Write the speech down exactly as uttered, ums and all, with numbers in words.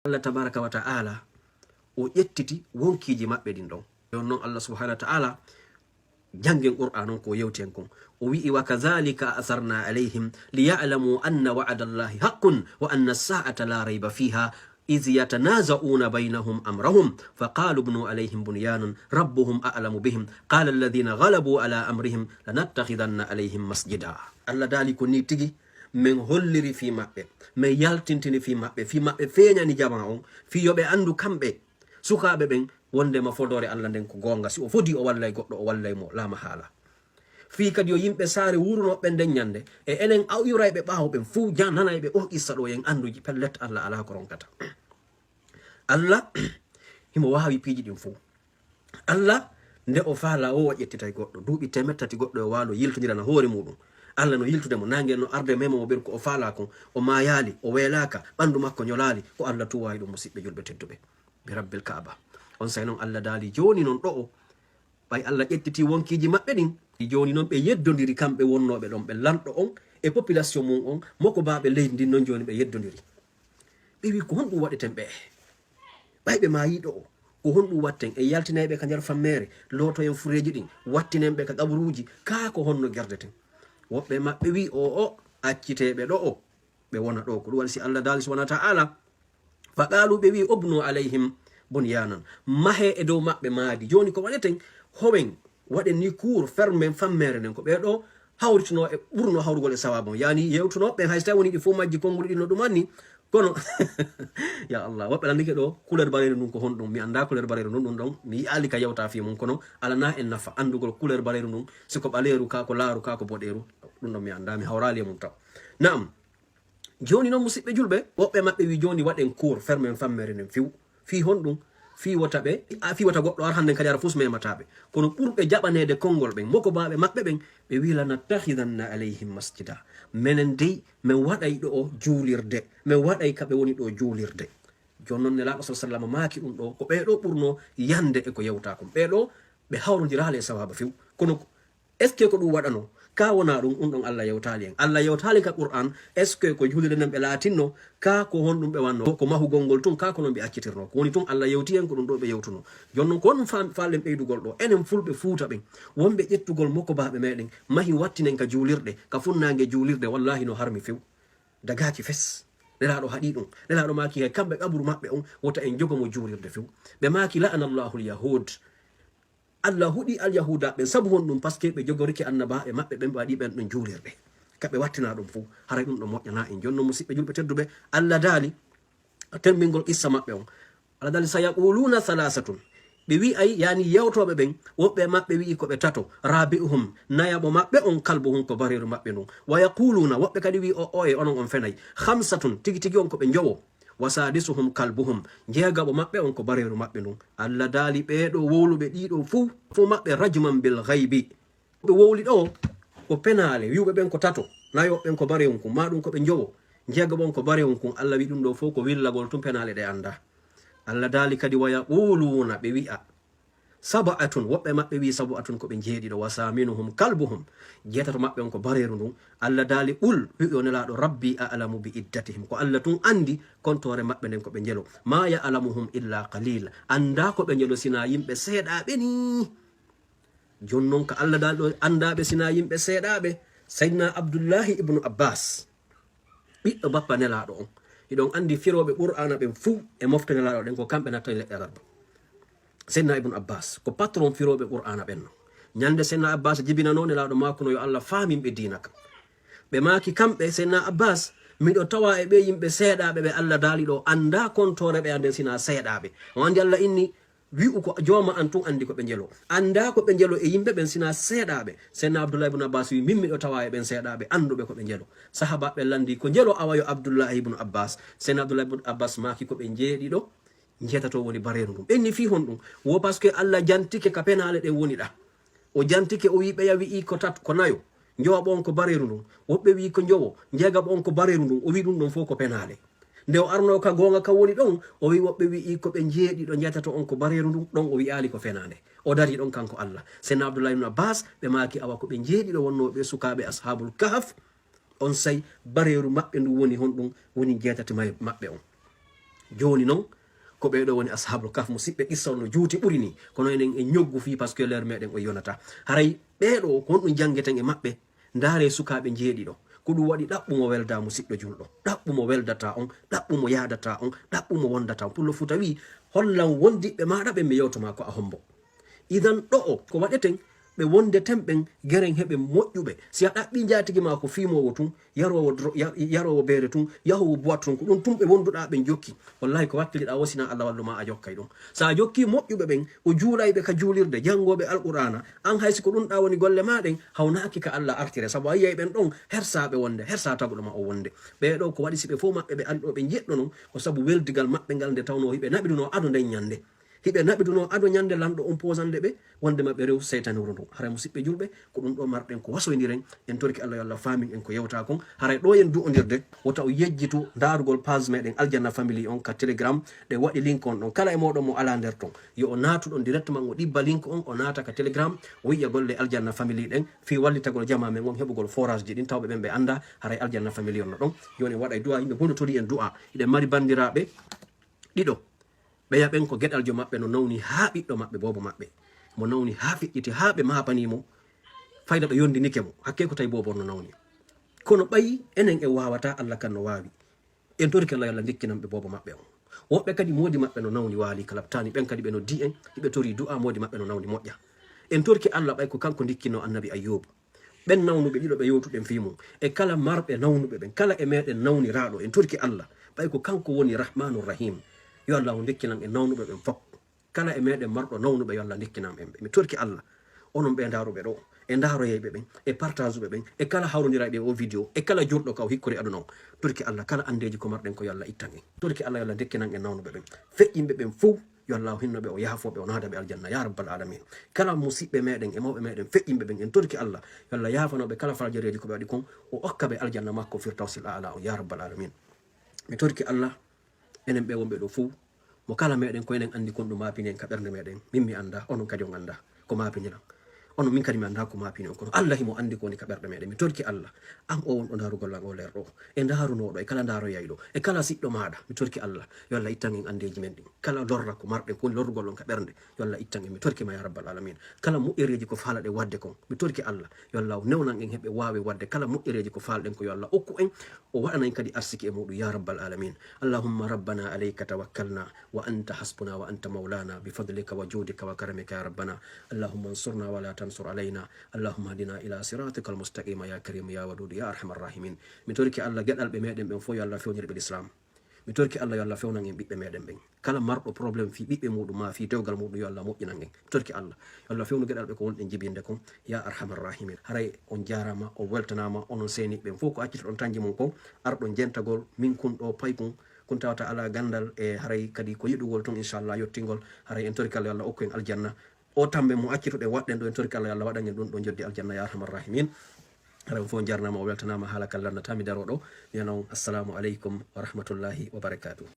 Allah tabaraka wa ta'ala o ƴettiti wonkiiji maɓɓe ɗin ɗon. Ɗon non Allah subhanahu wa ta'ala janngen Qur'an on ko yewti en kon. O wi'i, "Wa kadhalika atharna alayhim liya'lamu anna wa'ada Allahi haqqun wa anna as-sa'ata la rayba fiha idh yatanaza'una baynahum amrahum faqalu ibnu alayhim bunyanan rabbuhum a'lamu bihim qala alladhina ghalabu ala amrihim lanattakhidanna alayhim masjida." Allah daali ko ni tigi men holliri fii maɓɓe, men yaltintini fii maɓɓe, fii maɓɓe feeñani jamaa on, fii yo ɓe anndu kamɓe sukaaɓe ɓen wondema fodoore Allah nden ko goonga. Si o fodii o wallay goɗɗo, o wallay mo laa mahaala. Fii kadi yo yimɓe saare wuurunooɓe ɓen nden ñande, e enen awyurayɓe ɓaawo ɓen fow, ja-, nanayɓe on qissa ɗoo, en anndu pellet Allah alaa ko ronkata. Allah himo waawi piiji ɗin fow. Allah nde o faala o, o ƴettitay goɗɗo. Duuɓi teemeɗɗe tati goɗɗo e waalo yiltondirana hoore muuɗum. Allah no yiltude mo, naange no arde mema mo ɓeru ko o faala kon. O maayaali, o weelaaka, ɓanndu makko ñolaali. Ko Allah tun waawi ɗum, musiɓɓe julɓe tedduɓe. Bi Rabbil Kaaba. Onsay non Allah daali, jooni non ɗo'o, ɓay Allah ƴettitii wonkiiji maɓɓe ɗin, jooni non ɓe yeddondiri kamɓe wonnooɓe ɗon, ɓe lanɗo on e population mum on, mokobaaɓe leydi ndin non jooni ɓe yeddondiri. Ɓe wi, "Ko honɗum waɗeten ɓe? Ɓay ɓe maayii ɗo'o, ko honɗum watten? En yaltinay ɓe ka nder fammeere, lootoyen fureeji ɗin, wattinen ɓe ka qaburuuji, kaa ko honno gerdeten?" Woɓɓe maɓɓe wi, "O'o, accitee ɓe ɗo'o, ɓe wona ɗo'o." Ko ɗum waɗi si Allah daali subhanahu wa ta'ala, "Fa qaalu," ɓe wi, "Ubnu alayhim bunyanan, mahee e dow maɓɓe maadi." Jooni ko waɗeten, howen, waɗen ni kuur, fermen fammeere nden. Ko ɓee ɗoo hawritunoo e ɓurnoo hawrugol e sawaaba on. Yaani yewtunoo ɓen hay so tawi woni ɗi fow majji konguɗi ɗin no ɗum anni. Kono, ya Allah, woɓɓe landike ɗoo couleur bareyru ndun ko honɗum? Mi anndaa couleur bareyru ndun, ɗum ɗon mi yi'aali ka yewta fii mun, kono alanaa en nafa anndugol couleur bareyru ndun, si ko ɓaleeru kaa, ko laaru kaa, ko boɗeeru, ɗum ɗon mi anndaa, mi hawraali e mun taw. Naam. Jooni non, musiɓɓe julɓe, woɓɓe maɓɓe wi, "Jooni waɗen kuur, fermen fammeere nden fiw." Fii honɗum? Fii wota ɓe, a, fii wota goɗɗo ar hannden kadi ara fus memataa ɓe. Kono ɓurɓe jaɓaneede konngol ɓen, mokobaaɓe maɓɓe ɓen, ɓe wi, "Lanattakhidanna alayhim masjida." Menen dey, men waɗay ɗo'o juulirde. Men waɗay ka ɓe woni ɗoo juulirde. Jooni non Nelaaɗo sallallahu alayhi wa sallam maaki ɗum ɗoo, ko ɓee ɗoo ɓurnoo yande e ko yewtaa kon. Ɓee ɗoo, ɓe hawrondiraali e sawaaba few. Kono est-ce que ko ɗum waɗanoo? Kaa wonaa ɗum, ɗum ɗon Allah yewtaali en. Allah yewtaali ka Qur'an, est-ce que ko juulirde nden ɓe laatinno? Kaa ko honɗum ɓe wanno? Ko mahugol ngol tun, kaa ko non ɓe accitirnoo? Ko woni tun, Allah yewti en ko ɗum ɗoo ɓe yewtunoo. Jooni non, ko honɗum fa-, faalen ɓeydugol ɗoo? Enen Fulɓe Fuuta ɓen, wonɓe ƴettugol mokobaaɓe meɗen, mahi wattinen ka juulirɗe, ka funnaange e juulirde, wallaahi no harmi few. Dagaaji fes. Nelaaɗo haɗi ɗum. Nelaaɗo maaki hay kamɓe qaburu maɓɓe on, wota en jogo mo juulirde few. Ɓe maaki, "La'anallahu al-yahud." Allah huɗi Alyahuuda ɓen. Sabu honɗum? Parce que ɓe jogorike annabaaɓe maɓɓe ɓen, ɓe waɗi ɓen ɗon juulirɗe. Ka ɓe wattina ɗum fow. Haray ɗum ɗon moƴƴanaa en. Jooni non, musiɓɓe julɓe tedduɓe, Allah daali, termbingol qissa maɓɓe on. Allah daali, "Sayaquluna thalathatun." Ɓe wi'ay, yaani yewtooɓe ɓen, woɓɓe maɓɓe wi'i ko ɓe tato. "Rabi'uhum," nayaɓo maɓɓe on, "kalbuhum," ko bareeru maɓɓe ndun. "Wa yaquluna," woɓɓe kadi wi'i, "O, o e onon on fenay." "Khamsatun," tigi tigi on ko ɓe njowo. "Wa sadisuhum kalbuhum," njeegaɓo maɓɓe on ko bareeru maɓɓe ndun. Allah daali, ɓee ɗoo wowluɓe ɗii ɗoo fow, fow maɓɓe, "rajman bil ghaybi." Ɓe wowli ɗoo ko penaale, wi'uɓe ɓen ko tato, nayo ɓen ko bareewun kun, maa ɗum ko ɓe njowo, njeegaɓo on ko bareewun kun. Allah wi ɗum ɗoo fow ko willagol tun, penaale ɗe anndaa. Allah daali kadi, "Wa yaquluna," ɓe wi'a, "Sab'atun," woɓɓe maɓɓe wi'i, "Sab'atun," ko ɓe njeeɗiɗo, "wa thaminuhum kalbuhum," jeetato maɓɓe on ko bareeru ndun. Allah daali, "Qul," wi'u yo Nelaaɗo, "Rabbi a'lamu bi iddatihim," ko Allah tun anndi kontoore maɓɓe nden ko ɓe njelo. "Ma ya'lamuhum illa qalil," anndaa ko ɓe njelo sinaa yimɓe seeɗaaɓe nii. Jooni non ka Allah daali ɗoo, anndaaɓe sinaa yimɓe seeɗaaɓe. Sayyidina Abdullahi ibnu Abbas, ɓiɗɗo bappa Nelaaɗo on. Hiɗon anndi firooɓe Qur'aana ɓen fuu e mofte Nelaaɗo ɗen, ko kamɓe nattani leɗɗe alarba. Seydina Ibnu Abbas, ko patron firooɓe Qur'aana ɓen non. Ñande Seydina Abbas jibinanoo Nelaaɗo maakuno yo Allah faamin ɓe diina kan. Ɓe maaki kamɓe, Seydina Abbas, miɗo tawa e ɓee yimɓe seeɗaaɓe ɓe Allah daali ɗoo, anndaa kontoore ɓe annden sinaa seeɗaaɓe. On anndi Allah inni, wi'u ko jooma an tun anndi ko ɓe njelo. Anndaa ko ɓe njelo e yimɓe ɓen sinaa seeɗaaɓe. Seydina Abdullahi ibnu Abbas wi'i, min miɗo tawa e ɓen seeɗaaɓe annduɓe ko ɓe njelo. Sahaabaaɓe ɓen lanndii, ko njelo awa yo Abdullahi ibnu Abbas? Seydina Abdullahi ibnu Abbas maaki ko ɓe njeeɗiɗo, njeetato woni bareeru ndun. Ɓe inni fii honɗum? Wo parce que Allah jantike ka penaale ɗen woni ɗaa. O jantike, o wi'i ɓeya wi'i ko tat-, ko nayo. Njowaɓo on ko bareeru ndun. Woɓɓe wi'i ko njowo. Njeegaɓo on ko bareeru ndun. O wi'i ɗum ɗon fow ko penaale. Nde o arnoo ka goonga ka woni ɗon, o wi'i woɓɓe wi'i ko ɓe njeeɗiɗo, njeetato on ko bareeru ndun. Ɗon o wi'aali ko fenaande. O darii ɗon kanko Allah. Seydina Abdullahi ibnu Abbas, ɓe maaki awa ko ɓe njeeɗiɗo wonnoo ɓee sukaaɓe Ashaabul Kahf. Onsay bareeru maɓɓe ndun woni honɗum? Woni njeetati may-, maɓɓe on. Jooni noon, ko ɓee ɗoo woni Ashaabul Kahf, musiɓɓe, qissa on no juuti ɓuri nii, kono enen en ñoggu fii, parce que l'heure meɗen o yonata. Haray ɓee ɗoo ko honɗum janngeten e maɓɓe? Ndaaree sukaaɓe njeeɗiɗo. Ko ɗum waɗi ɗaɓɓu mo weldaa musiɗɗo julɗo, ɗaɓɓu mo weldataa on, ɗaɓɓu mo yaadataa on, ɗaɓɓu mo wondataa on. Pullo Fuuta wi'i, hollan wondiɓɓe maaɗa ɓen, mi yewta maa ko a hombo. Idan ɗo'o ko waɗeten, ɓe wondeten ɓen geren heɓen moƴƴuɓe. Si a ɗaɓɓii njaatigi maa ko fiimoowo tun, yaroowo dro-, ya-, yaroowo beere tun, yahoowo boîte tun, ko ɗum tun ɓe wonduɗaa ɓen jokki. Wallahi ko wakkiliɗaa woo si naa Allah wallu maa a jokkay ɗum. Si a jokkii moƴƴuɓe ɓen, o juulayɓe ka juulirde, janngooɓe Alqur'aana, an hay si ko ɗum ɗaa woni golle maa ɗen, hawnaaki ka Allah artire. Sabu a yi'ay ɓen ɗon hersaaɓe wonde, hersaa taguɗo maa o wonde. Ɓee ɗoo ko waɗi si ɓe fow maɓɓe ɓe ari ɗoo ɓe njeɗɗo non, ko sabu weldigal maɓɓe ngal nde tawnoo hiɓe naɓidunoo ado nden ñande. Hiɓe naɓidunoo ado ñande lanɗo on poosande ɓe, wonde maɓɓe rew seytaane wuro ndu. Haray musiɓɓe julɓe, ko ɗum ɗoo marɗen ko wasoyndiren. En torki Allah yo Allah faamin en ko yewtaa kon. Haray ɗoo en du'ondirde, wota o yejjitu ndaarugol page meɗen Aljanna Family on ka Telegram. Ɗe waɗi link on ɗon. Kala e mooɗon mo alaa nder ton, yo o naatu ɗon directement, o ɗibba link on, o naata ka Telegram, o yi'a golle Aljanna Family ɗen, fii wallitagol jamaa men on heɓugol forage ji ɗin, tawɓe ɓen ɓe anndaa, haray Aljanna Family on no ɗon. Jooni en waɗay du'a, yimɓe fow no torii en du'a. Hiɗen mari banndiraaɓe ɗiɗo. Ɓeya ɓen ko geɗaljo maɓɓe no nawni haa ɓiɗɗo maɓɓe, boobo maɓɓe. Mo nawni haa fiɗɗiti, haa ɓe maapanii mo. Fayda ɗo yondinike mo. Hakkee ko tawi boobo on no nawni. Kono ɓay enen en waawataa, Allah kan no waawi. En torike Allah yo Allah ndikkinan ɓe boobo maɓɓe on. Woɓɓe kadi moodi maɓɓe no nawni waali ka laptaani, ɓen kadi ɓe noddii en, hiɓe torii du'a, moodi maɓɓe no nawni moƴƴa. En torike Allah ɓay ko kanko ndikkinoo Annabi Ayyuuba. Ɓen nawnuɓe ɗiɗo ɓe yewtuɗen fii mun, e kala marɓe nawnuɓe ɓen, kala e meɗen nawniraaɗo, en torike Allah, ɓay ko kanko woni Rahmaanu Rahiim. Yo Allaahu ndikkinan en nawnuɓe ɓen fow. Kala e meɗen marɗo nawnuɓe, yo Allah ndikkinan en ɓe. Mi torike Allah, onon ɓe ndaaruɓe ɗoo, e ndaaroyayɓe ɓen, e partageuɓe ɓen, e kala hawrondirayɓe e oo vidéo, e kala julɗo ka o hikkori aduna on. Torike Allah, kala anndeeji ko marɗen ko yo Allah ittan en. Torike Allah, yo Allah ndikkinan en nawnuɓe ɓen. Feƴƴinɓe ɓen fow, yo Allah o hinno ɓe, o yaafoo ɓe, o naada ɓe aljanna, yaa rabbal aalamiin. Kala musiɓɓe meɗen e mawɓe meɗen feƴƴinɓe ɓen, en torike Allah, yo Allah yaafanoo ɓe kala faljareeji ko ɓe waɗi kon, o okka ɓe aljanna makko Firdawsil A'laa on, yaa rabbal aalamiin. Mi torike Allah, enen ɓe wonɓe ɗoo fow, mo kala meɗen ko enen anndi kon ɗum maapini en ka ɓernde meɗen. Min mi anndaa, onon kadi on anndaa ko maapini lan. Onon min kadi mi anndaa ko maapini on, kono Allah himo anndi ko woni ka ɓerɗe meɗen. Mi torike Allah, an o wonɗo ndaarugol lan oo leer ɗoo, e ndaarunooɗo, e kala ndaaroyayɗo, e kala siɗɗo maaɗa, mi torike Allah, yo Allah ittan en anndeeji men ɗin. Kala lorra ko marɗen, ko woni lorrugol on ka ɓernde, yo Allah ittan en. Mi torike ma yaa rabbal aalamiin. Kala moƴƴereeji ko faalaɗen waɗde kon, mi torike Allah, yo Allah newnan en heɓe waawi waɗde kala moƴƴereeji ko faalɗen ko, yo Allah okku en, o waɗana en kadi arsiki e muɗum, yaa rabbal aalamiin. Allahumma rabbana alayka tawakkalna, wa anta hasbuna, wa anta mawlana, bi fadlika wa juudika wa karamika, yaa rabbana. Allahumma ansurna wa la tansur alayna. Allahumma hdina ila siratika almustaqima, yaa karimu, yaa waduudu, yaa arhamar rahimin. Mi torike Allah, geɗalɓe meɗen ɓen fow, yo Allah fewnir ɓe lislaam. Mi torike Allah, yo Allah fewnan en ɓiɓɓe meɗen ɓen. Kala marɗo problème fii ɓiɓɓe muɗum maa fii dewgal muɗum, yo Allah moƴƴinan en. Mi torike Allah, yo Allah fewnu geɗalɓe ko wonɗen jibinde kon, yaa arhamar rahimin. Haray on jaaraama, on weltanaama, onon seeniiɓe ɓen fow ko accitoɗon tanji mon kon, arɗon jentagol min kun ɗoo paykun, kun tawata alaa ganndal e haray kadi ko yiɗugol tun, inchallah, yottingol. Haray en torike Allah, yo Allah okku en aljanna. O tambe mo accituɗen waɗɗen ɗoo, en torike Allah, yo Allah waɗan en ɗum ɗoo njoddi aljanna, yaa arhamar rahimin. Haray on fow jarnaama, o weltanaama, haala kan lannata mi daroo ɗoo. Mi wiya non, assalamu aleykum wa rahmatullahi wa barakatuhu.